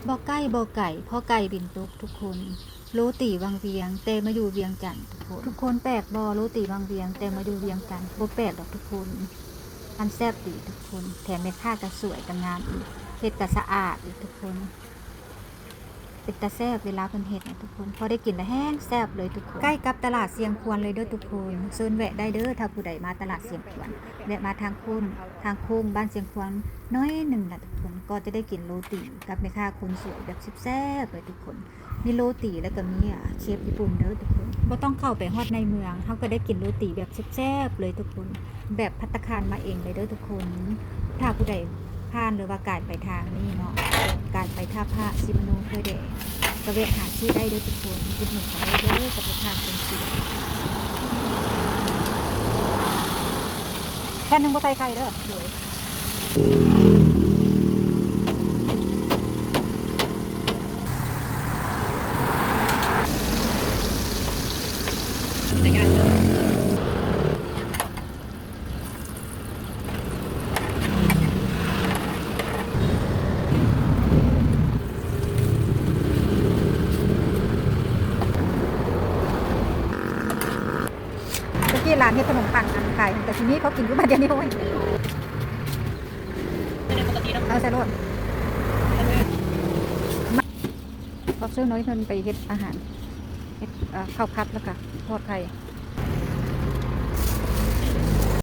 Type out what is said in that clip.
ບໍ່ໃກ້ບໍ່ໄກ ພໍໄກ່ບິນຕົກທຸກຄົນ. ໂລຕີວັງວຽງ ແຕ່ມາຢູ່ວຽງຈັນທຸກຄົນ. ທຸກຄົນແປກບໍ່? ໂລຕີວັງວຽງ ແຕ່ມາຢູ່ວຽງຈັນ. ບໍ່ແປກດອກທຸກຄົນ. ມັນແຊບດີທຸກຄົນ. ແຖມແມ່ຄ້າກໍສວຍກໍງາມອີກ. ເຮັດກໍສະອາດອີກທຸກຄົນ. ເປັນຕາແຊບເວລາເພິ່ນເຮັດນະທຸກຄົນ. ພໍໄດ້ກິນແລ້ວແຮງແຊບເລີຍທຸກຄົນ. ໃກ້ກັບຕະຫຼາດຊຽງຄວານເລີຍເດີ້ທຸກຄົນ. ເຊີນແວະໄດ້ເດີ້ ຖ້າຜູ້ໃດມາຕະຫຼາດຊຽງຄວານ. ແວະມາທາງໂຄ້ງ ທາງໂຄ້ງບ້ານຊຽງຄວານໜ້ອຍໜຶ່ງລະທຸກຄົນ. ກໍຈະໄດ້ກິນໂລຕີກັບແມ່ຄ້າຄົນສວຍແບບແຊບໆເລີຍທຸກຄົນ. ມີໂລຕີ ແລ້ວກໍມີ ອາ ເຄບຍີ່ປຸ່ນເດີ້ທຸກຄົນ. ບໍ່ຕ້ອງເຂົ້າໄປຮອດໃນເມືອງ ເຮົາກໍໄດ້ກິນໂລຕີແບບແຊບໆເລີຍທຸກຄົນ. ແບບພັດຕາຄານມາເອງເລີຍເດີ້ທຸກຄົນ. ຖ້າຜູ້ໃດຜ່ານ ຫຼືວ່າກາຍໄປທາງນີ້ເນາະ ກາຍໄປທ່າພະ ສີມະໂນ ເຄືອແດງ ກໍແວະຫາຊື້ໄດ້ເດີ້ທຸກຄົນ. ອຸດໜູນກັນໄດ້ເດີ້ ກັບແມ່ຄ້າຄົນສວຍ. ແຜ່ນໜຶ່ງບໍ່ໃສ່ໄຂ່ເດີ້. ໂດຍ. ແຕ່ກີ້ຮ້ານເຮັດຂະໜົມປັ້ນອັນຂາຍ ແຕ່ທີນີ້ເຂົາກິນຢູ່ບາດດຽວນີ້ ໂອ້ຍ ເອົາໃສ່ໂລດ. ບອກເຊີນ້ອຍເພິ່ນໄປເຮັດອາຫານ ເຮັດ ເອີ ເຂົ້າຜັດ ແລ້ວກະທອດໄຂ່.